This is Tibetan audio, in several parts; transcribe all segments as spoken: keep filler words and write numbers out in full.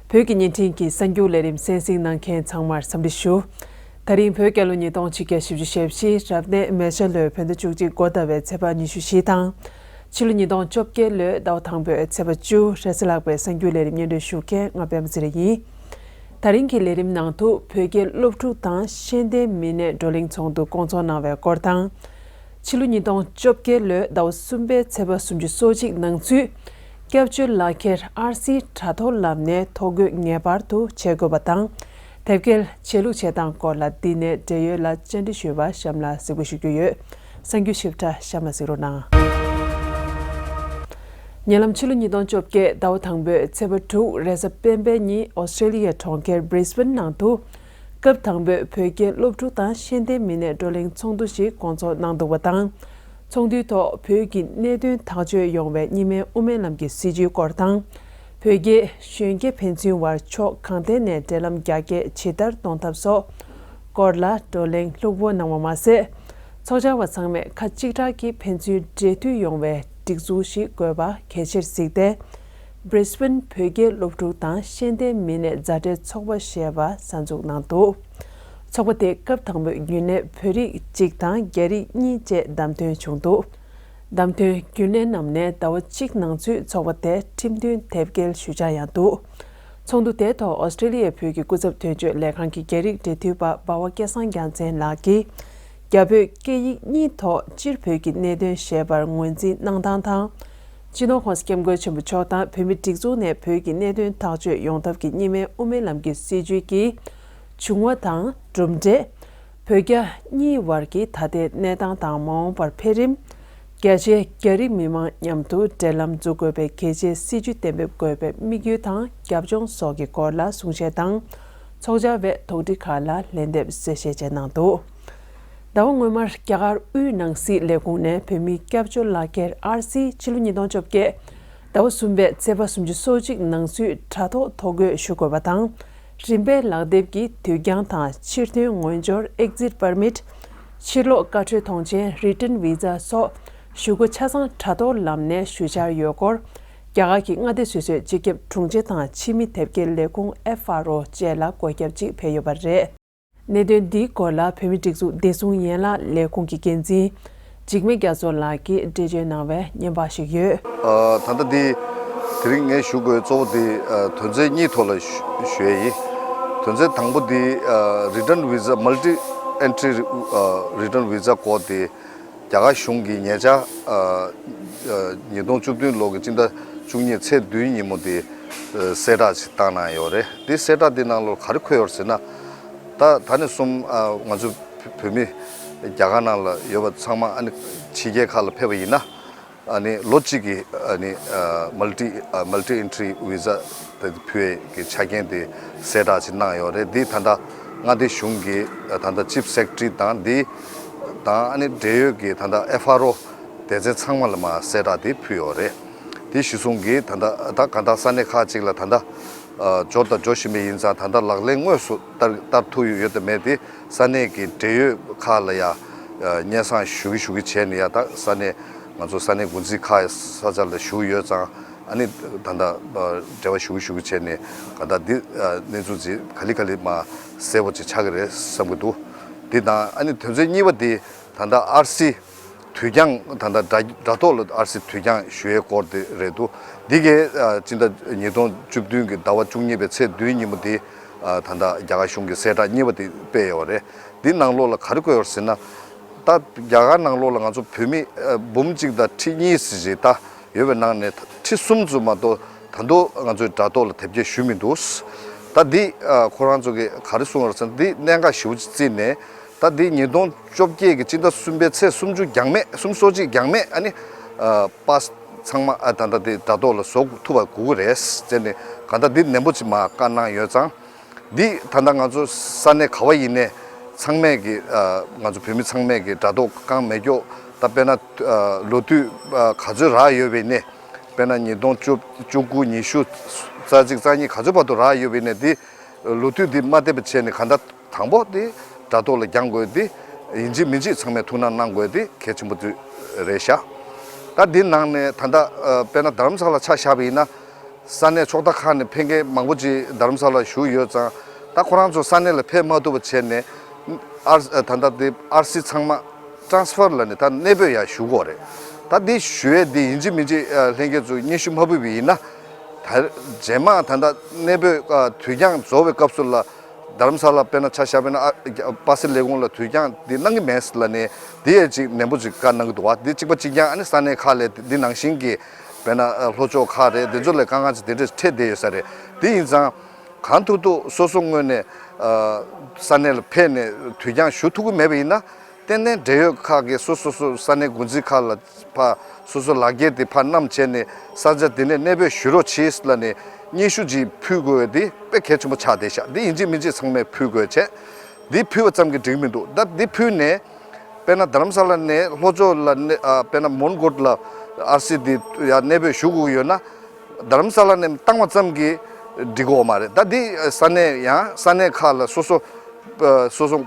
བོད་ཀྱི་བརྙན་འཕྲིན་གྱི་གསར་འགྱུར་ལས་རིམ་གསན་གཟིགས་གནང་མཁན་ཚང་མར་འཚམས་འདྲི་ཞུ། ད་རིང་བོད་རྒྱལ་ལོ་ཉིས་སྟོང་ཆིག་བརྒྱ་བཞི་བཅུ་ཞེ་བཞི་རབ་གནས་མེ་བྱ་ལོའི་བོད་ཟླ་བཅུ་གཅིག་འགོ་ཟླ་བའི་ཚེས་པ་ཉི་ཤུ་བཞི་དང་། ཕྱི་ལོ་ཉིས་སྟོང་བཅོ་བརྒྱད་ལོའི་ཟླ་བ་དང་པོའི་ཚེས་པ་བཅུ། རེས་གཟའ་ལྷག་པའི་གསར་འགྱུར་ལས་རིམ་སྙན་སྒྲོན་ཞུ་མཁན་ང་པད་མ་ཚེ་རིང་ཡིན། ད་རིང་གི་ལས་རིམ་ནང་དུ་བོད་རྒྱའི་སློབ་ཕྲུག་དང་ཤེས་ལྡན་མི་སྣས་བགྲོ་གླེང་ཚོགས་འདུ་བསྐོང་ཚོགས་གནང་བའི་སྐོར་དང་། ཕྱི་ལོ་ཉིས་སྟོང་བཅོ་བརྒྱད་ལོའི་ཟླ་བ་གསུམ་པའི་ཚེས་པ་སུམ་ཅུ་སོ་གཅིག་ནང་ཚུད། སྐྱབས་བཅོལ་ལག་འཁྱེར་ཨར་སིའི་དྲ་ཐོག་ལམ་ནས་ཐོ་འགོད་ངེས་པར་དུ་བྱེད་དགོས་པ་དང་། དེབ་སྐྱེལ་བྱེད་ལུགས་བྱེད་སྟངས་སྐོར་ལ་འདི་ནས་འབྲེལ་ཡོད་ལ་བཅར་འདྲི་ཞུས་པ་གཤམ་ལ་གཟིགས་འབུལ་ཞུ་རྒྱུ་ཡོད། གསར་འགྱུར་ཞིབ་ཕྲ་གཤམ་ལ་གཟིགས་རོགས་གནང་། ཉེ་ལམ་ཕྱི་ལོ་ཉིས་སྟོང་བཅོ་བརྒྱད་ཟླ་བ་དང་པོའི་ཚེས་པ་དྲུག་རེས་གཟའ་སྤེན་པའི་ཉིན་ཨོ་སི་ཀྲེ་ལི་ཡའི་གྲོང་ཁྱེར་Brisbane་ནང་དུ། སྐབས་དང་པོའི་བོད་རྒྱའི་སློབ་ཕྲུག་དང་ཤེས་ལྡན་མི་སྣའི་བགྲོ་གླེང་ཚོགས་འདུ་ཞིག་བསྐོང་ཚོགས་གནང་འདུག་པ་དང་། ཚོགས་འདུའི་ཐོག་བོད་ཀྱི་གནད་དོན་ཐག་གཅོད་ཡོང་བའི་གཉིས་སྨན་དབུ་མའི་ལམ་གྱི་སྲིད་བྱུས་སྐོར་དང་། བོད་རྒྱའི་གཞོན་སྐྱེས་ཕན་ཚུན་བར་ཕྱོགས་གང་ཐད་ནས་འབྲེལ་ལམ་རྒྱ་སྐྱེད་ཇི་ལྟར་གཏོང་ཐབས་སོགས་སྐོར་ལ་བགྲོ་གླེང་ལྷུག་པོ་གནང་བ་མ་ཟད། ཚོགས་བཅར་བ་ཚང་མས་ཁ་གཅིག་གྲགས་ཀྱིས་ཕན་ཚུན་འབྲེལ་མཐུད་ཡོང་བའི་སྒྲིག་འཛུགས་ཤིག་དགོས་པ་གལ་ཆེར་གཟིགས་ཏེ། Brisbane་བོད་རྒྱའི་སློབ་ཕྲུག་དང་ཤེས་ལྡན་མི་སྣའི་མཛའ་འབྲེལ་ཚོགས་པ་ཞེས་པ་གསར་འཛུགས་གནང་འདུག་ཚོགས་པ་དེས་སྐབས་དང་པོའི་རྒྱུན་ལས་བོད་རིགས་གཅིག་དང་རྒྱ་རིགས་གཉིས་བཅས་བདམས་ཐོན་བྱུང་འདུག་བདམས་ཐོན་རྒྱུན་ལས་རྣམས་ནས་ཟླ་བ་གཅིག་ནང་ཚུད་ཚོགས་པ་དེར་ཁྲིམས་མཐུན་དེབ་སྐྱེལ་ཞུ་འཆར་ཡང་འདུག་ཚོགས་འདུ་དེའི་ཐོག་ཨོ་སི་ཀྲེ་ལི་ཡའི་བོད་ཀྱི་སྐུ་ཚབ་དོན་གཅོད་ལས་ཁང་གི་རྒྱ་རིགས་འབྲེལ་མཐུད་པ་འབའ་བ་སྐལ་བཟང་རྒྱལ་མཚན་ལགས་ཀྱིས། རྒྱ་བོད་སྐད་ཡིག་གཉིས་ཐོག་སྤྱིར་བོད་ཀྱི་གནད་དོན་ཞེས་པར་ངོས་འཛིན་གནང་སྟངས་དང་། སྤྱི་ནོར་༸གོང་ས་༸སྐྱབས་མགོན་ཆེན་པོ་མཆོག་དང་བོད་མིའི་སྒྲིག་འཛུགས་ནས་བོད་ཀྱི་གནད་དོན་ཐག་གཅོད་ཡོང་ཐབས་ཀྱི་གཉིས་སྨན་དབུ་མའི་ལམ་གྱི་སྲིད་བྱུས་ཀྱི་བྱུང་བ་དང་གྲུབ་འབྲས། བོད་རྒྱ་གཉིས་བར་གྱི་ད་ལྟའི་གནས་སྟངས་དང་མ་འོངས་པར་འཕེལ་རིམ། རྒྱ་ཆེའི་རྒྱ་རིགས་མི་མང་མཉམ་དུ་འབྲེལ་ལམ་འཛུགས་དགོས་པའི་གལ་ཆེའི་སྲིད་བྱུས་གཏན་འབེབས་དགོས་པའི་དམིགས་ཡུལ་དང་རྒྱབ་ལྗོངས་སོགས་ཀྱི་སྐོར་ལ་གསུང་བཤད་དང་། ཚོགས་བཅར་བས་དོགས་འདྲི་ཁག་ལ་ལན་འདེབས་གསལ་བཤད་བཅས་གནང་འདུག་ཟླ་བ་སྔོན་མར་རྒྱ་གར་དབུས་ནང་སྲིད་ལས་ཁུངས་ནས་བོད་མིའི་སྐྱབས་བཅོལ་ལག་འཁྱེར་ཨར་སི་ཕྱི་ལོ་ཉིས་སྟོང་བཅོ་བརྒྱད་ཟླ་བ་གསུམ་པའི་ཚེས་པ་སུམ་ཅུ་སོ་གཅིག་ནང་ཚུད་དྲ་ཐོག་ཐོ་འགོད་ཞུ་དགོས་པ་དང་། རིམ་པས་ལག་དེབ་ཀྱི་དུས་འགྱངས་དང་ཕྱིར་ཐོན་ངོས་སྦྱོར་Exit Permit། ཕྱིར་ལོག་བཀའ་འཁྲོལ་ཐོངས་མཆན་Return Visa་སོགས་ཞུ་སྒོ་ཆ་ཚང་དྲ་ཐོག་ལམ་ནས་ཞུ་འཆར་ཡོད་སྐོར། རྒྱ་གར་གྱི་མངའ་སྡེ་སོ་སོའི་སྤྱི་ཁྱབ་དྲུང་ཆེ་དང་ཕྱི་མི་དེབ་སྐྱེལ་ལས་ཁུངས་F R O་བཅས་ལ་བཀོད་ཁྱབ་ཅིག་ཕེབས་ཡོད་པ་རེད། གནད་དོན་འདིའི་སྐོར་ལ་བོད་མིའི་སྒྲིག་འཛུགས་བདེ་སྲུང་ཡན་ལག་ལས་ཁུངས་ཀྱི་འགན་འཛིན་འཇིགས་མེད་རྒྱ་མཚོ་ལགས་ཀྱིས་འགྲེལ་བརྗོད་གནང་བའི་བརྙན་པར་ཞིག་ཡོད། ཨ། ད་ལྟ་འདི་དེ་རིང་ངས་ཞུ་དགོས་གཙོ་བོ་དེ་ཨ་དོན་ཚན་གཉིས་ཐོག་ལ་ཞུ་ཞུ་ཡས་ཡིན། དོན་ཚན་དང་པོ་དེ་ཨ་Return Visa Multi Entry ཨ་Return Visa་སྐོར་དེ། རྒྱ་གར་གཞུང་གིས་ཉེ་ཆར་ཨ་ཨ་ཉིས་སྟོང་བཅུ་བདུན་ལོ་གི་སྤྱི་ཟླ་བཅུ་གཉིས་ཚེས་བདུན་ཉིན་མོ་དེ་ཨ་གསལ་བསྒྲགས་ཤིག་བཏང་གནང་ཡོད་རེད། དེ་གསལ་བསྒྲགས་དེ་ནང་ལོགས་ག་རེ་འཁོད་ཡོད་རེད་ཟེར་ན། ད་ད་ནས་བཟུང་ཨ་ང་ཚོ་བོད་མི་རྒྱ་གར་ནང་ལ་ཡོད་པ་ཚང་མ་ཨ་ནི་ཕྱི་རྒྱལ་ཁག་ལ་ཕེབས་པ་ཡིན་ན། ཨ་ནི་ལོ་གཅིག་གི་ཨ་ནི་ཨ་Multi ཨ་Multi Entry Visa་དེ་ཕུལ་བའི་གི་ཆ་རྐྱེན་དེ་གསལ་བསྒྲགས་ཅིག་གནང་ཡོད་རེད། འདི་ད་ལྟ་མངའ་སྡེ་གཞུང་གི་ད་ལྟ་Chief Secretary་དང་འདི་དང་ཨ་ནི་འབྲེལ་ཡོད་ཀྱི་ད་ལྟ་F R O་སྡེ་ཚན་ཚང་མ་ལ་མར་གསལ་བསྒྲགས་དེ་ཕུལ་ཡོད་རེད། དེ་གཞི་བཟུང་གིས་ད་ལྟ་ད་གང་ལྟར་ས་གནས་ཁག་ཅིག་ལ་ད་ལྟ་ཨ་འབྱོར་དང་འབྱོར་བཞིན་པ་ཡིན་ཙང་ད་ལྟ་ལག་ལེན་དངོས་སུ་བསྟར་བསྟར་ཐུབ་ཡོད་དམ་མེད་དེ་ས་གནས་ཀྱི་འབྲེལ་ཡོད་ཁག་ལ་ཡ་ཨ་སྙན་སེང་ཞུ་གི་ཞུ་གི་བྱས་ནས་ཡ་ད་ས་གནས་ང་ཚོ་ས་གནས་འགོ་འཛིན་ཁག་ས་ཆ་ལ་ཞུ་གི་ཡོད་ཙང་ཨ་ནི་ད་ལྟ་ཨ་འབྲེལ་བ་ཞུ་གི་ཞུ་གི་བྱས་ནས་གང་ལྟར་འདི་ཨ་གནས་ཚུལ་ཅིག་ག་ལེ་ག་ལེ་མར་གསལ་པོ་ཅིག་ཆགས་ཀྱི་རེད་བསམ་གྱི་འདུག་འདི་དང་ཨ་ནི་དོན་ཚན་གཉིས་པ་དེ་ད་ལྟ་ཨར་སི་དུས་འགྱངས་ད་ལྟ་དྲ་དྲ་ཐོག་ལ་ཨར་སི་དུས་འགྱངས་ཞུ་ཡའི་སྐོར་དེ་རེད་འདུག་འདི་གའི་ཨ་སྤྱི་ཟླ་ཉིས་སྟོང་བཅུ་བདུན་གྱི་ཟླ་བ་བཅུ་གཉིས་པའི་ཚེས་བདུན་ཉིན་མོ་དེ་ཨ་ད་ལྟ་རྒྱ་གར་གཞུང་གི་གསལ་བསྒྲགས་གཉིས་པ་དེ་སྤེལ་ཡོད་རེད། འདི་ནང་ལོགས་ལ་ག་རེ་བཀོད་ཡོད་ཟེར་ན། ད་རྒྱ་གར་ནང་ལོགས་ལ་ང་ཚོ་བོད་མི་ཨ་འབུམ་གཅིག་དང་ཁྲི་གཉིས་ཙམ་ཞིག་ད་ཡོད་པའི་ནང་ནས་ཁྲི་གསུམ་ཙམ་མ་གཏོགས་ད་དུང་ང་ཚོའི་དྲ་ཐོག་ལ་དེབ་སྐྱེལ་ཞུས་མི་འདུག་ད་འདི་ཨ་ཁོ་རང་ཚོ་གིས་ག་རེ་གསུངས་ཡོད་ཟེར་ན་འདི་གནད་འགག་ཞེ་པོ་ཅིག་བརྩིས་ནས། ད་འདི་ཉིས་སྟོང་བཅོ་བརྒྱད་ཀྱི་སྤྱི་ཟླ་གསུམ་པའི་ཚེས་སུམ་ཅུ་འགྱངས་མེད་སུམ་ཅུ་སོ་གཅིག་འགྱངས་མེད་ཨ་ནི་ཨ་པཱས་ཚང་མ་ཨ་ད་ལྟ་དེ་དྲ་ཐོག་ལ་བཟོ་ཐུབ་པ་དགོས་ཀྱི་རེད་ཟེར་ནས་གང་ལྟར་འདི་ནན་པོ་ཅིག་མར་བཀའ་གནང་ཡོད་ཙང་། འདི་ད་ལྟ་ང་ཚོ་ས་གནས་ག་བ་ཡིན་ནའི་ཚང་མས་ཀྱི་ཨ་ང་ཚོ་བོད་མི་ཚང་མས་ཀྱི་དྲ་ཐོག་བཀང་མེད་ཀྱོག་ད་དཔེར་ན་ཨ་ལོ་དུས་ཨ་ག་ཚོད་རག་ཡོད་པའི་ནས་དཔེར་ན་ཉིས་སྟོང་བཅུ་བཅུ་དགུ་ཉི་ཤུ་རྩ་གཅིག་རྩ་གཉིས་ག་ཚོད་བར་དུ་རག་ཡོད་པའི་ནས་འདི་ལོ་དུས་འདི་མ་བསྡད་པ་བྱས་ནས་གང་ལྟར། དང་པོ་དེ་དྲ་ཐོག་ལ་འགྱངས་དགོས་དེ་ཡིན་གཅིག་མིན་གཅིག་ཚང་མས་ཐུགས་སྣང་གནང་དགོས་དེ་གལ་ཆེན་པོ་དེ་རེད་ཤག་ད་འདི་ནང་ནས་ད་ལྟ་ཨ་དཔེར་ན་རྡ་རམ་ས་ལ་ཆ་བཞག་པ་ཡིན་ན་ ས་གནས་ཕྱོགས་མཐའ་ཁག་ནས་ཕེབས་མཁན་མང་པོ་ཅིག་རྡ་རམ་ས་ལ་བཞུགས་ཡོད་ཙང་། ད་ཁོ་རང་ཚོ་ས་གནས་ལ་ཕེབས་མ་ཐུབ་པ་བྱས་ནས། ཨར་ད་ལྟ་དེ་ཨར་སི་ཚང་མ་ཊ་རན་སི་ཕར་ལ་ནས་ད་གནས་སྤོས་ཡར་ཞུ་དགོས་རེད། ད་འདི་ཞུ་ཡས་འདི་ཡིན་གཅིག་མིན་གཅིག་ལྷན་རྒྱས་ཚོས་སྙན་ཞུ་མ་ཕུལ་བ་ཡིན་ན། ད་རྗེས་མ་ད་ལྟ་གནས་སྤོས་དུས་འགྱངས་རྫོགས་པའི་སྐབས་སུ་ལ། རྡ་རམ་ས་ལ་དཔེར་ན་ཆ་བཞག་དཔེར་ན་ཨ་པ་སེ་ལས་ཁུངས་ལ་དུས་འགྱངས་འདི་གནང་གི་མེད་ལབ་ནས། འདི་ཡས་ཅིག་ནན་པོ་ཅིག་བཀའ་གནང་གི་འདུག་བ། འདི་གཅིག་པ་གཅིག་རྐྱང་ཨ་ནི་ས་གནས་ཁག་ལ་འདི་ནང་བཞིན་གྱི་དཔེར་ན་ལྷོ་ཕྱོགས་ཁག་རེད། འདི་ཚོ་ལ་དཀའ་ངལ་ཅིག་དེ་འདྲས་འཕྲད་བསྡད་ཡོད་ས་རེད། དེ་ཡིན་ཙང་། གང་ཐུབ་ཐུབ་སོ་སོ་ངོས་ནས་ས་གནས་ལ་ཕེབས་ནས་དུས་འགྱངས་ཞུ་ཐུབ་ཀྱི་མེད་པ་ཡིན་ན། ཏན་ཏན་འབྲེལ་ཡོད་ཁག་གིས་སོ་སོ་སོ་ས་གནས་འགོ་འཛིན་ཁག་ལ་ཕར་སོ་སོ་ལག་འཁྱེར་དེ་ཕར་བསྣམས་བྱས་ནས་ས་ཆ་དེ་ནས་གནས་སྤོས་ཞུ་རོགས་གྱིས་ལབ་ནས་སྙན་ཞུ་ཅིག་ཕུལ་དགོས་དེ་དཔེ་གལ་ཆེན་པོ་ཆགས་བསྡད་ཤག་འདི་ཡིན་གཅིག་མིན་གཅིག་ཚང་མས་ཕུལ་དགོས་བྱས། འདི་ཕུལ་བ་ཙམ་གྱིས་འགྲིག་མི་འདུག་ད་འདི་ཕུལ་ནས་དཔེར་ན་རྡ་རམ་ས་ལ་ནས་ལྷོ་ཕྱོགས་ལ་གནས་ཨ་དཔེར་ན་མོན་གྷོ་ལ་ཨར་སི་འདི་ཡར་གནས་སྤོས་ཞུ་དགོས་ཀྱི་ཡོད་ན། རྡ་རམ་ས་ལ་ནས་བཏང་བ་ཙམ་གྱིས་འགྲིག་གི་ཡོད་མ་རེད། ད་འདི་ས་གནས་ཡང་ས་གནས་ཁག་ལ་སོ་སོ་སོ་སོ་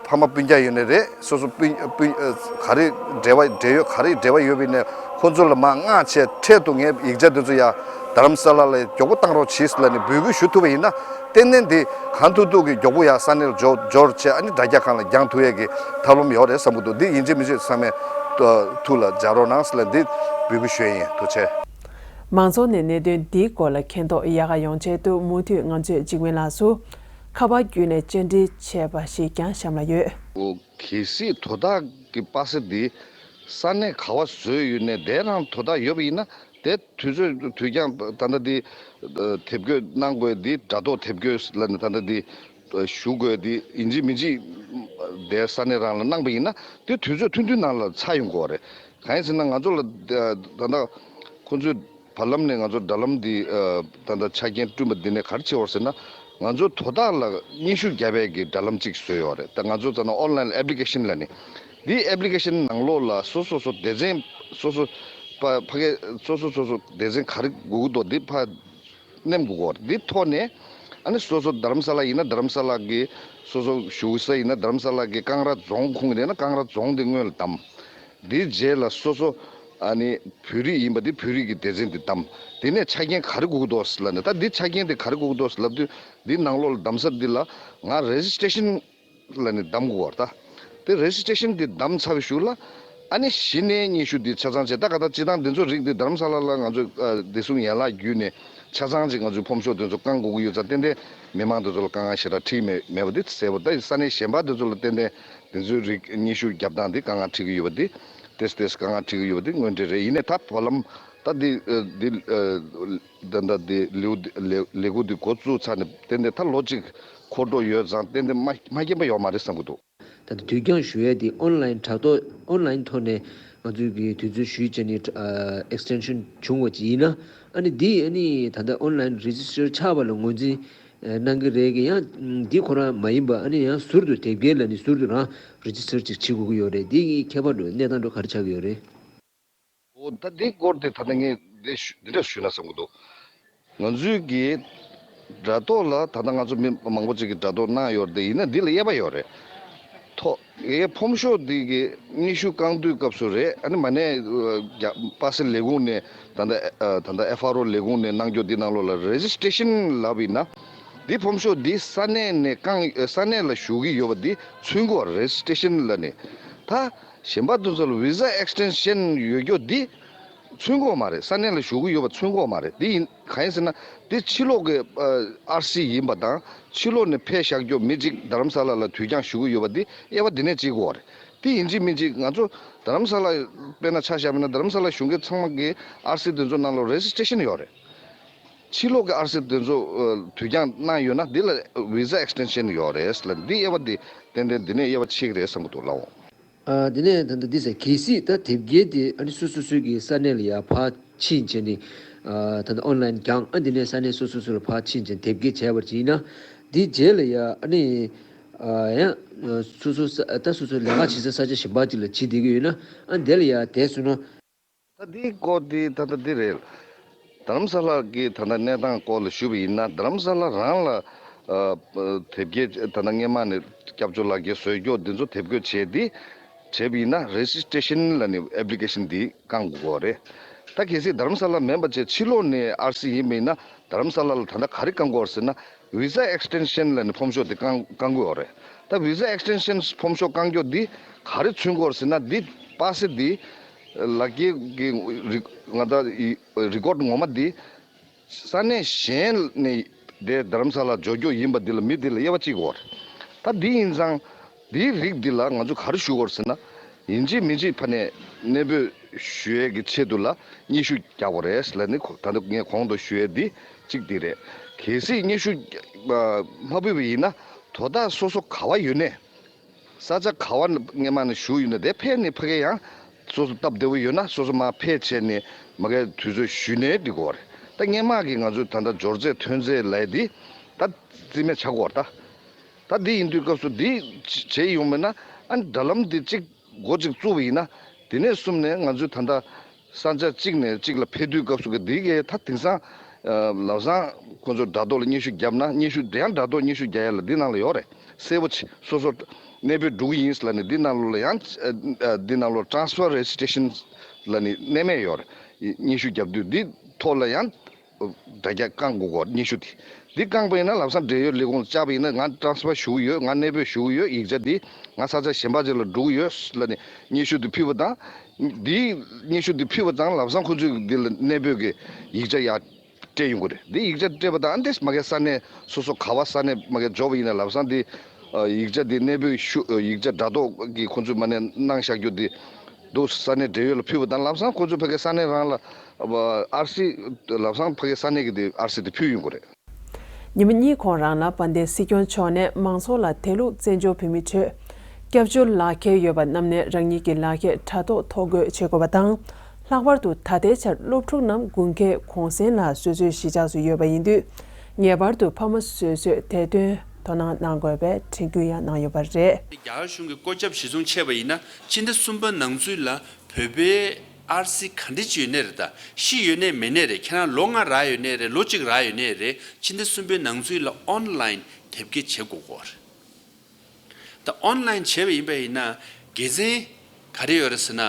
ཕ་མ་སྤུན་ཀྱག་ཡོད་ནའི་རེད། སོ་སོ་སྤུན་སྤུན་ག་རེ་འབྲེལ་བ་འབྲེལ་ཡོད་ག་རེ་འབྲེལ་བ་ཡོད་པ་ཡིན་ནའི་ཁོང་ཚོ་ལ་མར་མངགས་བྱས་འཕྲལ་དུ་ངའི་ཡིག་ཆ་འདི་ཚོ་ཡར་རྡ་རམ་ས་ལ་ལ་མགྱོགས་པོ་བཏང་རོགས་གྱིས་ལབ་ནས་འབོད་སྐུལ་ཞུ་ཐུབ་པ་ཡིན་ན། ཏན་ཏན་འདི་གང་ཐུབ་ཐུབ་ཀྱིས་མགྱོགས་པོ་ཡར་ས་གནས་ལ་འབྱོར་འབྱོར་བྱས་ཨ་ནི་དྲ་རྒྱ་ཁག་ལ་འགྱངས་ཐུབ་ཡས་ཀྱི་ཐབས་ལམ་ཡོད་རེད་བསམ་གྱི་འདུག་འདི་ཡིན་གཅིག་མིན་གཅིག་ཚང་མས་ཐུགས་ལ་འཇགས་རོགས་གནང་ཟེར་ལབ་འདི་འབོད་སྐུལ་ཞུ་ཡས་ཡིན། ཐུགས་རྗེ་ཆེ། མང་ཚོགས་ནས་གནད་དོན་འདིའི་སྐོར་ལ་མཁྱེན་རྟོགས་ཡག་ག་ཡོང་ཆེད་དུ་མུ་མཐུད་ང་ཚོས་འཇིགས་མེད་ལགས་སུ་ཁ་པར་བརྒྱུད་ནས་བཅར་འདྲི་བྱས་པ་ཞིག་ཀྱང་གཤམ་ལ་ཡོད། འོ། གལ་སྲིད་དོ་བདག་གི་པ་སེ་འདི་ས་གནས་ག་བ་བཟོས་ཡོད་ནའི་དེ་རང་དོ་བདག་ཡོད་པ་ཡིན་ན། དེ་དུས་ཚོད་དུས་འགྱངས་ད་ལྟ་འདི་དེབ་འགོད་གནང་དགོས་འདི་དྲ་ཐོག་དེབ་འགོད་ལ་ནི་ད་ལྟ་འདི་ཞུ་དགོས་འདི་ཡིན་གཅིག་མིན་གཅིག་དེ་ས་གནས་རང་ལ་གནང་པ་ཡིན་ན་དེ་དུས་ཚོད་ཐུང་ཐུང་ནང་ལ་ཚར་ཡོང་དགོས་རེད། གང་ཡིན་ཟེར་ན་ང་ཚོ་ལ་ད་ལྟ་ཁོང་ཚོས་བར་ལམ་ནས་ང་ཚོ་དྲ་ལམ་འདི་ད་ལྟ་ཆ་རྐྱེན་བསྐྲུན་པ་འདི་ནས་ག་རེ་བྱེད་འོར་ཟེར་ན། ང་ཚོ་དོ་བདག་ལ་སྙན་ཞུ་བརྒྱབ་པའི་གི་དྲ་ལམ་གཅིག་བཟོས་ཡོད་རེད། ད་ང་ཚོ་ད་ནང་ཨོན་ལན་ཨེབ་ལི་ཀེ་ཤན་ལ་ནི། འདིའི་ཨེབ་ལི་ཀེ་ཤན་ནང་ལོགས་ལ་སོ་སོ་སོ་སྡེ་ཚན་སོ་སོ་ཕ་ཕ་གི་སོ་སོ་སོ་སོ་སྡེ་ཚན་ག་རེ་དགོས་ཀྱི་འདུག་འདི་ཕ་ནེམ་དགོས་ཀྱི་ཡོད་རེད། འདི་ཐོག་ནས་ཨ་ནི་སོ་སོ་རྡ་རམ་ས་ལ་ཡིན་ན་རྡ་རམ་ས་ལ་གི་སོ་སོ་བཞུགས་ས་ཡིན་ན་རྡ་རམ་ས་ལ་གི་ཀང་ར་རྫོང་ཁོངས་ཡིན་ན་ཀང་ར་རྫོང་འདི་སྔོན་ལ་བདམས། འདིའི་རྗེས་ལ་སོ་སོ་ཨ་ནི་བོད་རིགས་ཡིན་པ་འདི་བོད་རིགས་ཀྱི་སྡེ་ཚན་འདི་བདམས། དེ་ནས་ཆ་རྐྱེན་ག་རེ་དགོས་ཀྱི་འདུག་ལབ་ནས། ད་འདི་ཆ་རྐྱེན་དེ་ག་རེ་དགོས་ཀྱི་འདུག་ལབ་དུས་འདི་ནང་ལོགས་ལ་བདམས་ས་འདི་ལ་ང་རེ་ཇི་སི་ཊེ་ཤན་ལ་ནི་བདམས་དགོས་པ་རེད། ད་དེ་རེ་ཇི་སི་ཊེ་ཤན་འདི་བདམས་ཚར་བའི་གཞུག་ལ་ཨ་ནི་གཞི་ནས་སྙན་ཞུ་འདི་ཆ་ཚང་བྱས། ད་ག་ད་སྤྱི་བཏང་འདི་ཚོ་རིགས་འདི་རྡ་རམ་ས་ལ་ལ་ང་ཚོས་ཨ་བདེ་སྲུང་ཡན་ལག་བརྒྱུད་ནས་ཆ་ཚང་ཅིག་ང་ཚོའི་ཕོམ་ཤོག་འདི་ཚོ་བཀང་དགོས་ཀྱི་ཡོད་ཙང་ཏན་ཏན་མི་མང་འདི་ཚོ་ལ་དཀའ་ངལ་ཞེ་དྲག་འཕྲད་ཀྱི་མེད་མེད་པ་འདི་གསལ་པོ། ད་ས་གནས་གཞན་པ་འདི་ཚོ་ལ་ཏན་ཏན་དེ་ཚོའི་རིགས་སྙན་ཞུ་རྒྱབ་སྟངས་འདི་དཀའ་ངལ་འཕྲད་ཀྱི་ཡོད་པ་འདི་ཏེས་ཏེས་དཀའ་ངལ་འཕྲད་ཀྱི་ཡོད་པ་འདི་དངོས་འབྲེལ་རེད། ཡིན་ནའི་ད་བར་ལམ་ད་འདི་ཨ་འདི་ཨ་ད་ལྟ་འདི་ལེའུ་འདི་ལས་ལས་འགུལ་འདི་འགོ་བཙུགས་ཚར་ནས་ཏན་ཏན་ད་ལོ་གཅིག་འཁོར་འགྲོ་ཡོད་ཙང་ཏན་ཏན་མ་མ་མཁྱེན་པ་ཡོད་མ་རེད་བསམ་གྱི་འདུག་ད་ལྟ་དུས་འགྱངས་ཞུ་ཡས་འདི་ཨོན་ལན་དྲ་ཐོག་ཨོན་ལན་ཐོག་ནས་ང་ཚོས་ཀྱི་དུས་ཚོད་ཞུས་བྱས་ནས་ཨེག་སི་ཊེན་ཤན་བྱུང་བ་ཅིག་ཡིན་ན། ཨ་ནི་འདི་ཨ་ནི་ད་ལྟ་ཨོན་ལན་རེ་ཇི་སི་ཊར་ཆགས་པ་ལ་ངོས་འཛིན་གནང་གི་རེད་གི། ཡང་འདི་ཁོ་རང་མ་ཡིན་པ་ཨ་ནི་ཡང་ཟུར་དུ་དེབ་སྐྱེལ་ལ་ནི་ཟུར་དུ་རང་རེ་ཇི་སི་ཊར་ཅིག་བྱེད་དགོས་ཀྱི་ཡོད་རེད། འདི་གི་ཁྱད་པར་འགྲོ་གནས་སྟངས་འགྲོ་ག་རེ་ཆགས་ཀྱི་ཡོད་རེད། འོ་ད་འདི་སྐོར་དེ་ད་ལྟ་ངས་འདི་ཞུ་འདི་འདྲ་ཞུས་ན་བསམ་གྱི་འདུག་ང་ཚོའི་གི་དྲ་ཐོག་ལ་ད་ལྟ་ང་ཚོ་མི་མང་པོ་ཅིག་གིས་དྲ་ཐོག་གནང་ཡོད་རེད། དེ་ཡིན་ན་འདི་ལ་དབྱེ་བ་ཡོད་རེད། ཐོག་ངའི་ཕོམ་ཤོག་འདི་གི་སྙན་ཞུ་བསྐང་དུས་སྐབས་སུ་རེད། ཨ་ནི་མ་ནས་རྒྱ་པ་སེ་ལས་ཁུངས་ནས་ད་ལྟ་ཨ་ད་ལྟ་ཨེཕ་ཨར་ཨོ་ལས་ཁུངས་ནས་གནང་རྒྱུ་འདི་ནང་ལོགས་ལ་རེ་ཇི་སི་ཊེ་ཤན་ལབ་ཡིན་ན། འདི་ཕོམ་ཤོག་འདི་ས་གནས་ནས་བསྐང་ས་གནས་ལ་ཞུ་གི་ཡོད་པ་འདི་མཚོན་གྱི་ཡོད་རེད། རེ་ཇི་སི་ཊེ་ཤན་ལབ་ནས་ད། གཞན་པ་དེ་ཚོ་ལ་བི་ཟ་ཨེག་སི་ཊེན་ཤན་ཡོད་རྒྱུ་འདི་མཚོན་གྱི་ཡོད་མ་རེད། ས་གནས་ལ་བཞུགས་ཀྱི་ཡོད་པ་མཚོན་གྱི་ཡོད་མ་རེད། འདི་ཡིན་གང་ཡིན་ཟེར་ན་འདི་ཕྱི་ལོགས་ཀྱི་ཨ་ཨར་སི་ཡིན་པ་དང་ཕྱི་ལོགས་ནས་ཕེབས་བཞག་རྒྱུ་མི་གཅིག་རྡ་རམ་ས་ལ་ལ་དུས་འགྱངས་ཞུ་གི་ཡོད་པ་འདི་དབྱེ་བ་འདི་ནས་འབྱེད་དགོས་པ་རེད། འདི་ཡིན་གཅིག་མིན་གཅིག་ང་ཚོ་རྡ་རམ་ས་ལ་དཔེར་ན་ཆ་བཞག་པ་ཡིན་ན་རྡ་རམ་ས་ལ་བཞུགས་མཁན་ཚང་མ་གི་ཨར་སི་དེ་ཚོ་ནང་ལ་རེ་ཇི་སི་ཊེ་ཤན་ཡོད་རེད། ཕྱི་ལོགས་ཀྱི་ཨར་སི་དེ་ཚོ་ཨ་དུས་འགྱངས་གནང་ཡོད་ན་འདི་ལ་བི་ཟ་ཨེག་སི་ཊེན་ཤན་ཡོད་རེད་ལ། འདི་དབྱེ་བ་འདི་ཏན་ཏན་འདི་ནས་དབྱེ་བ་ཕྱེ་གི་རེད་བསམ་གྱི་འདུག་ལགས། ཨ་དེ་ནས་ད་ལྟ་འདི་ཟེར་གལ་སྲིད་ད་དེབ་སྐྱེལ་དེ་ཨ་ནི་སོ་སོ་སོའི་གི་ས་གནས་ལ་ཡར་ཕར་ཕྱིན་བྱས་ནས་ཨ་ད་ལྟ་ཨོན་ལན་བརྒྱངས། ཨ་དེ་ནས་ས་གནས་སོ་སོ་སོ་ལ་ཕར་ཕྱིན་བྱས་ནས་དེབ་སྐྱེལ་བྱས་པ་ཅིག་ཡིན་ན། དེའི་རྗེས་ལ་ཡ་ཨ་ནི་ཨ་ཡང་སོ་སོ་ས་ད་སོ་སོ་ལས་ཀ་བྱེད་ས་ས་ཆ་གཞན་པ་ཅིག་ལ་བྱེད་བསྡད་ཀྱི་ཡོད་ན། ཨ་དེ་ལ་ཡ་དེ་སོང་ན། ད་འདིའི་སྐོར་འདི་ད་ལྟ་འདི་རེད། རྡ་རམ་ས་ལ་གི་ད་ལྟ་གནས་སྟངས་སྐོར་ལ་ཞུས་པ་ཡིན་ན། རྡ་རམ་ས་ལ་རང་ལ་ཨ་དེབ་སྐྱེལ་ད་ལྟ་སྔས་མ་ནས་སྐྱབས་བཅོལ་ལག་འཁྱེར་བཟོ་རྒྱུ་འདི་ཚོ་དེབ་འགོད་བྱས་ཏེ་བྱས་པ་ཡིན་ན། རེ་ཇི་སི་ཊེ་ཤན་ལབ་ནས་ཨེབ་ལི་ཀེ་ཤན་འདི་བསྐང་དགོས་རེད། ད་གལ་སྲིད་རྡ་རམ་ས་ལ་མིན་པ་བྱས་ཕྱི་ལོགས་ནས་ཨར་སི་ཡིན་པ་ཡིན་ན་རྡ་རམ་ས་ལ་ལ་ད་ལྟ་ག་རེ་བསྐང་དགོས་རེད་ཟེར་ན། ཝི་ཟ་ཨེག་སི་ཊེན་ཤན་ལབ་ནས་ཕོམ་ཤོག་དེ་བསྐང་བསྐང་དགོས་ཡོད་རེད། ད་ཝི་ཟ་ཨེག་སི་ཊེན་ཤན་ཕོམ་ཤོག་བསྐང་རྒྱུ་འདི་ག་རེ་མཚོན་གྱི་ཡོད་རེད་ཟེར་ན། འདི་པ་སེ་འདི་ལག་འཁྱེར་གྱི་རི་ང་ད་རི་ཀོཌ་ངོ་མ་འདི་ས་གནས་གཞན་ནས་དེ་རྡ་རམ་ས་ལ་འབྱོར་རྒྱུ་ཡིན་པ་འདི་ལ་མི་འདི་ལ་དབྱེ་བ་ཕྱེ་དགོས་རེད། ད་འདི་ཡིན་ཙང་འདིའི་རིགས་འདི་ལ་ང་ཚོ་ག་རེ་ཞུ་དགོས་རེད་ཟེར་ན། ཡིན་གཅིག་མིན་གཅིག་ཕ་ནས་གནས་སྤོས་ཞུ་ཡས་ཀྱི་ཆེད་དུ་ལ་སྙན་ཞུ་རྒྱག་དགོས་རེད་ལབ་ནི། ད་ལྟ་ངས་གོང་དུ་ཞུ་ཡས་འདི་གཅིག་འདི་རེད། གལ་སྲིད་སྙན་ཞུ་མ་ཕུལ་བ་ཡིན་ན་དོ་བདག་སོ་སོ་ག་བ་ཡོད་ནས། ས་ཆ་ག་བ་སྔས་མ་ནས་བཞུགས་ཡོད་ན་དེ་ཕེབས་ནས་ཕ་གི་ཡང་སོ་སོ་སྟབས་བདེ་བོ་ཡོད་ན་སོ་སོ་མར་ཕེབས་བྱས་ནས་མ་གི་དུས་ཚོད་ཞུས་ནས་འགྲིག་གི་རེད། ད་སྔས་མ་གི་ང་ཚོས་ད་ལྟ་འབྱོར་རྫས་ཐོན་རྫས་ལབ་ཡས་འདི་ད་རྩིས་མེད་ཆགས་ཀྱི་རེད། ད་ད་འདི་ཡིན་དུས་སྐབས་སུ་འདི་བྱས་ཡོང་མེད་ན། ཨ་ནི་དྲ་ལམ་འདི་གཅིག་འགོ་གཅིག་བཙུགས་པ་ཡིན་ན། དེ་ནས་བཟུང་ནས་ང་ཚོས་ད་ལྟ་ས་ཆ་གཅིག་ནས་གཅིག་ལ་ཕེབས་དུས་སྐབས་སུ་གི་འདི་གའི་ད་དེང་སང་ལམ་སང་ཁོང་ཚོ་དྲ་ཐོག་ལ་སྙན་ཞུ་བརྒྱབ་ན། སྙན་ཞུ་དེ་ཡང་དྲ་ཐོག་སྙན་ཞུ་རྒྱག་ཡ་ལ་འདི་ནང་ལ་ཡོད་རེད། གསལ་པོ་ཆེ། སོ་སོ་གནས་སྤོས་འགྲོ་གི་ཡིན་ལབ་ནས་འདི་ནང་ལོགས་ལ་ཡང་འདི་ནང་ལོགས་transfer registration་ལབ་ནས་གནས་མེད་ཡོད་རེད། སྙན་ཞུ་བརྒྱབ་དུས་འདི་ཐོག་ལ་ཡང་དྲ་རྒྱ་བསྐང་དགོས་གོ། སྙན་ཞུ་དེ་འདི་བསྐངས་པ་ཡིན་ན་ལམ་སང་འབྲེལ་ཡོད་ལས་ཁུངས་ལ་བཅར་བ་ཡིན་ན། ང་transfer་ཞུ་གི་ཡོད། ང་གནས་སྤོས་ཞུ་གི་ཡོད། ཡིག་ཆ་འདི་ང་ས་ཆ་གཞན་པ་ཅིག་ལ་འགྲོ་གི་ཡོད་ལབ་ནས་སྙན་ཞུ་དེ་ཕུལ་བ་དང་། འདིའི་སྙན་ཞུ་དེ་ཕུལ་བ་དང་ལམ་སང་ཁོ་ཚོས་འདི་ལ་གནས་སྤོས་ཀྱི་ཡིག་ཆ་ཡར་སྤྲད་ཡོང་གི་རེད། འདི་ཡིག་ཆ་སྤྲད་པ་དང་། ཨ་འདི་མ་གི་ས་གནས་སོ་སོ་ག་བ་ས་གནས་མ་གི་འབྱོར་བ་ཡིན་ན་ལམ་སང་འདི་ཡིག་ཆ་འདི་གནས་སྤོས་ཞུ་ཡིག་ཆ་དྲ་ཐོག་གི་ཁོ་ཚོས་མ་ནས་གནང་བཞག་རྒྱུ་འདི་འདུག་ས་གནས་འབྲེལ་ཡོད་ལ་ཕུལ་བ་དང་ལམ་སང་ཁོ་ཚོས་ཕ་གི་ས་གནས་རང་ལ་ཨར་སི་ལམ་སང་ཕ་གི་ས་གནས་ཀྱི་དེ་ཨར་སི་དེ་ཕུལ་ཡོང་གི་རེད། ཉིན་མོ་གཉིས་གོང་རང་ལ་དཔལ་ལྡན་སྲིད་སྐྱོང་མཆོག་ནས་མང་ཚོགས་ལ་དེ་ལུགས་བཙན་བྱོལ་བོད་མིའི་ཁྲོད་སྐྱབས་བཅོལ་ལག་ཁྱེར་ཡོད་པ་རྣམས་ནས་རང་ཉིད་ཀྱི་ལག་ཁྱེར་དྲ་ཐོག་ཐོ་འགོད་བྱེད་དགོས་པ་དང་། ལྷག་པར་དུ་ད་ལྟའི་ཆར་སློབ་ཕྲུག་རྣམས་དགུན་ཁའི་གུང་སེང་ལ་སོ་སོའི་གཞིས་ཆགས་སུ་ཡོད་པ་ཡིན་དུས། ངེས་པར་དུ་ཕ་མ་སོ་སོས་དེ་དོན་དོ་སྣང་གནང་དགོས་པའི་དྲན་སྐུལ་ཡང་གནང་ཡོད་པ་རེད། རྒྱ་གར་གཞུང་གིས་བཀོད་ཁྱབ་གཞི་བཟུང་བྱས་པ་ཡིན་ན། ཕྱི་ཟླ་གསུམ་པ་ནང་ཚུད་ལ་བོད་པའི་ཨར་སི་ག་འདྲ་ཅིག་ཡོད་ནའི་རེད། ད་ཤི་ཡོད་ནའི་མེད་ནའི་རེད། ཁྱེད་རང་ལོ་ལྔ་རག་ཡོད་ནའི་རེད། ལོ་གཅིག་རག་ཡོད་ནའི་རེད། ཕྱི་ཟླ་གསུམ་པའི་ནང་ཚུད་ལ་ཨོན་ལའིན་དེབ་སྐྱེལ་བྱེད་དགོས་ཀྱི་ཡོད་རེད། ད་ཨོན་ལའིན་བྱས་པ་ཡིན་པ་ཡིན་ན་དགེ་མཚན་ག་རེ་ཡོད་རེད་ཟེར་ན།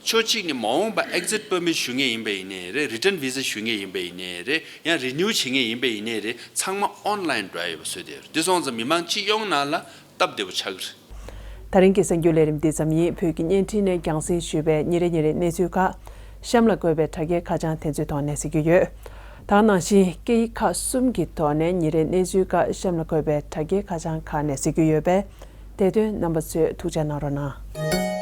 ཕྱོགས་གཅིག་ནས་མ་འོངས་པ་ཨེག་ཛིཊ་པར་མིཊ་ཞུ་མཁན་ཡིན་པ་ཡིན་ནའི་རེད། རི་ཊན་བི་ཟ་ཞུ་མཁན་ཡིན་པ་ཡིན་ནའི་རེད། ཡང་རི་ནིའུ་བྱེད་མཁན་ཡིན་པ་ཡིན་ནའི་རེད། ཚང་མ་ཨོན་ལའིན་འགྲོ་ཡ་ཡོད་པ་བཟོས་བསྡད་ཡོད་རེད། འདི་སོང་ཙང་མི་མང་སྤྱི་ཡོངས་ནང་ལ་སྟབས་བདེ་པོ་ཆགས་ཀྱི་རེད། ད་རིང་གི་གསར་འགྱུར་ལས་རིམ་འདི་ཙམ་ཡིན། བོད་ཀྱི་བརྙན་འཕྲིན་ནས་རྒྱང་སྲིང་ཞུས་པའི་ཉིན་རེ་ཉིན་རེའི་གནས་ཚུལ་ཁག་གཤམ་ལ་བཀོད་པའི་དྲ་རྒྱའི་ཁ་བྱང་དེ་ཚོའི་ཐོག་ནས་གཟིགས་རྒྱུ་ཡོད། ད་ག་ནང་བཞིན་སྐད་ཡིག་ཁག་གསུམ་གྱི་ཐོག་ནས་ཉིན་རེའི་གནས་ཚུལ་ཁག་གཤམ་ལ་བཀོད་པའི་དྲ་རྒྱའི་ཁ་བྱང་ཁག་ནས་གཟིགས་རྒྱུ་ཡོད་པས། དེ་དོན་རྣམ་པ་ཚོས་ཐུགས་ཅག་གནང་རོགས་གནང་།